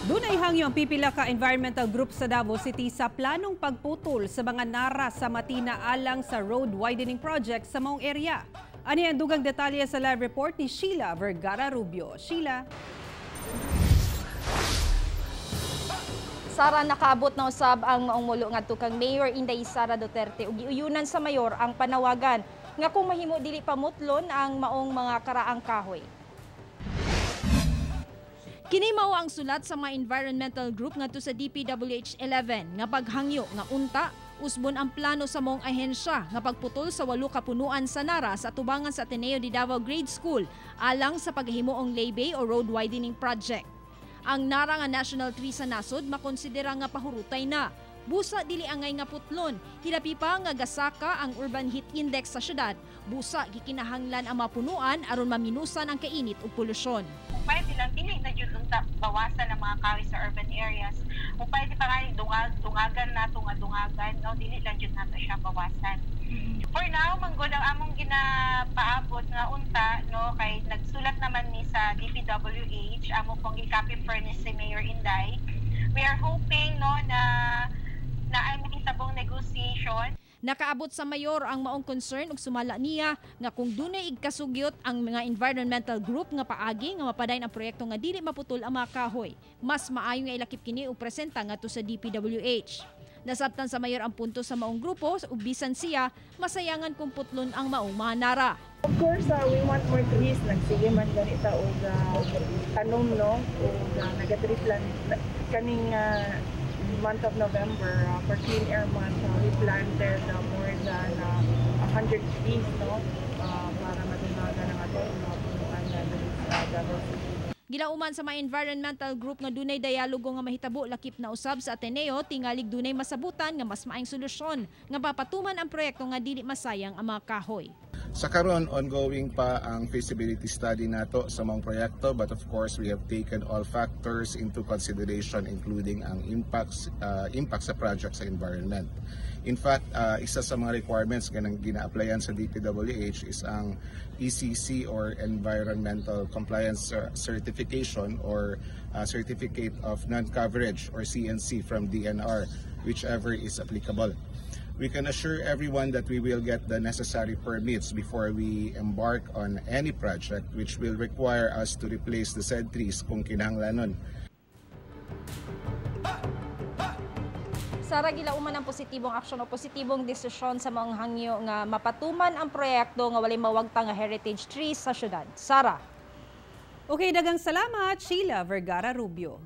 Dunay hangyo ang pipila ka environmental group sa Davao City sa planong pagputol sa mga nara sa Matina alang sa road widening project sa maong area. Ani ang dugang detalye sa live report ni Sheila Vergara Rubio. Sheila. Sara, nakaabot na usab ang maong mulo ngadto kang Mayor Inday Sara Duterte ug giuyunan sa mayor ang panawagan nga kung mahimo dili pamutlon ang maong mga karaang kahoy. Kini mao ang sulat sa mga environmental group ngadto sa DPWH 11 nga paghangyo nga unta usbon ang plano sa maong ahensya nga pagputol sa 8 ka punuan sa Nara sa tubangan sa Ateneo de Davao Grade School alang sa paghimuong laybay o road widening project. Ang Nara nga national tree sa nasod makonsidera nga pahurutay na. Busa dili angay nga putlon, hilapi pa nga gasaka ang urban heat index sa syudad. Busa gikinahanglan ang mapunuan aron maminusan ang kainit ug polusyon. Kung pwede lang dili na jud unta bawasan ang mga kahoy sa urban areas. Kung pwede pa nga dungagan nato nga dungagan, no, dili lang jud nato siya bawasan. For now, manggod ang among ginapaabot nga unta, no, kay nagsulat naman ni sa DPWH, amo pong gi-copy furnish si Mayor Inday. We are hoping, no, na ay mahitabong negotiation. Nakaabot sa mayor ang maong concern ug sumala niya nga kung dunay igkasugyot ang mga environmental group nga paagi nga mapadayon ang proyekto nga dili maputol ang mga kahoy, mas maayo nga ilakip kini ug presenta ngadto sa DPWH. Nasabtan sa mayor ang punto sa maong grupo ug bisan siya masayangan kung putlon ang maong mga nara. Of course, we want more trees. Nagsige man ganita og tanom, no, ug naga-tree plant kaning month of November, for Clean Air Month, we planted more than 100 trees, no, para madungagan ang atong mga punuan na diri sa Davao City. Gilauman sa mga environmental group nga dunay dialogo nga mahitabo lakip na usab sa Ateneo, tingalig dunay masabutan nga mas maayong solusyon nga papatuman ang proyekto nga dili masayang ang mga kahoy. Sa karon, ongoing pa ang feasibility study nato sa mga proyekto, but of course we have taken all factors into consideration, including ang impact sa project sa environment. In fact, isa sa mga requirements ganang gina-applyan sa DPWH is ang ECC or Environmental Compliance Certification or Certificate of Non-Coverage or CNC from DNR, whichever is applicable. We can assure everyone that we will get the necessary permits before we embark on any project which will require us to replace the said trees kung kinahanglanon. Sara, gilauman ang positibong aksyon o positibong desisyon sa mga hangyo nga mapatuman ang proyekto nga walay mawagtang nga heritage trees sa syudad. Sara. Okay, daghang salamat, Sheila Vergara Rubio.